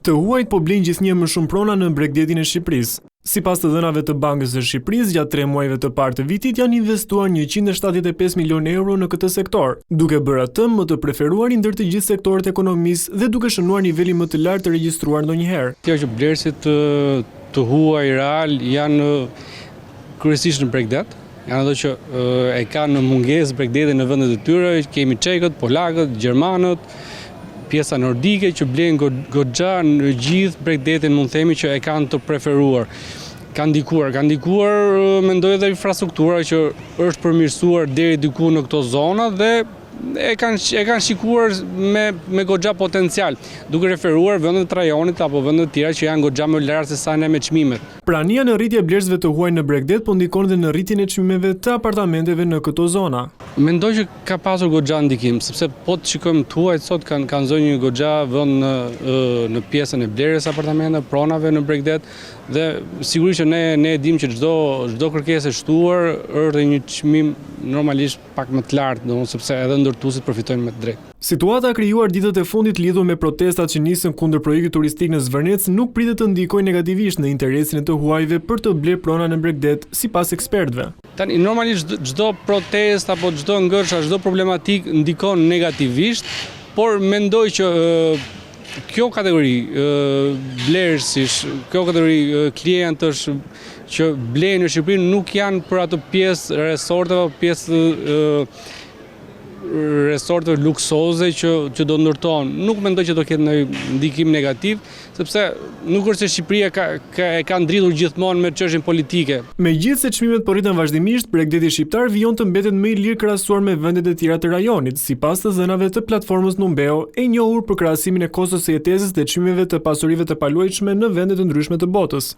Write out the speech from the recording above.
Të huajt po blejnë gjithnjë e më shumë prona në bregdetin e Shqipërisë. Sipas të dhënave të Bankës së Shqipërisë, gjatë tre muajve të parë të vitit janë investuar 175 milionë euro në këtë sektor, duke bërë atë më të preferuarin ndër të gjithë sektorët e ekonomisë dhe duke shënuar nivelin më të lartë të regjistruar ndonjëherë. Kjo që blerësit të huaj real janë kryesisht në bregdet, janë ato që e kanë në mungesë bregdetin në vendet e tyre, kemi çekët, polakët, gjermanët, pjesa nordike që blejnë goxha në gjithë bregdetin mund themi që e kanë të preferuar. Ka ndikuar, ka ndikuar mendoj edhe infrastruktura që është përmirësuar deri diku në këto zona dhe e kanë e kanë shikuar me me goxha potencial, duke referuar vendet të rajonit apo vendet të tjera që janë goxha më lart se sa ne me çmimet. Prania në rritje e blerësve të huaj në bregdet po ndikon dhe në rritjen e çmimeve të apartamenteve në këto zona. Mendoj që ka pasur goxha ndikim, sepse po të shikojmë të huajt sot kanë kanë zënë një goxha vend në në pjesën e blerjes së apartamenteve, pronave në bregdet dhe sigurisht që ne ne e dimë që çdo çdo kërkesë e shtuar është një çmim normalisht pak më të lartë, domethënë sepse edhe ndërtuesit përfitojnë me të drejtë. Situata e krijuar ditët e fundit lidhur me protestat që nisën kundër projektit turistik në Zvërnec nuk pritet të ndikojë negativisht në interesin e të huajve për të blerë prona në bregdet, sipas ekspertëve. Tani, normalisht çdo protestë apo çdo ngërç, çdo problematikë ndikon negativisht, por mendoj që kjo kategori blerësish, kjo kategori klientësh që blejnë në Shqipëri nuk janë për atë pjesë resorteve, pjesë resorteve luksoze që që do ndërtohen. Nuk mendoj që do ketë ndonjë ndikim negativ, sepse nuk është se Shqipëria ka, ka e ka ndritur gjithmonë me çështjen politike. Megjithëse çmimet po rriten vazhdimisht, bregdeti shqiptar vijon të mbetet më i lirë krahasuar me vendet e tjera të rajonit, sipas të dhënave të platformës Numbeo, e njohur për krahasimin e kostos së jetesës dhe çmimeve të pasurive të paluajtshme në vende të ndryshme të botës.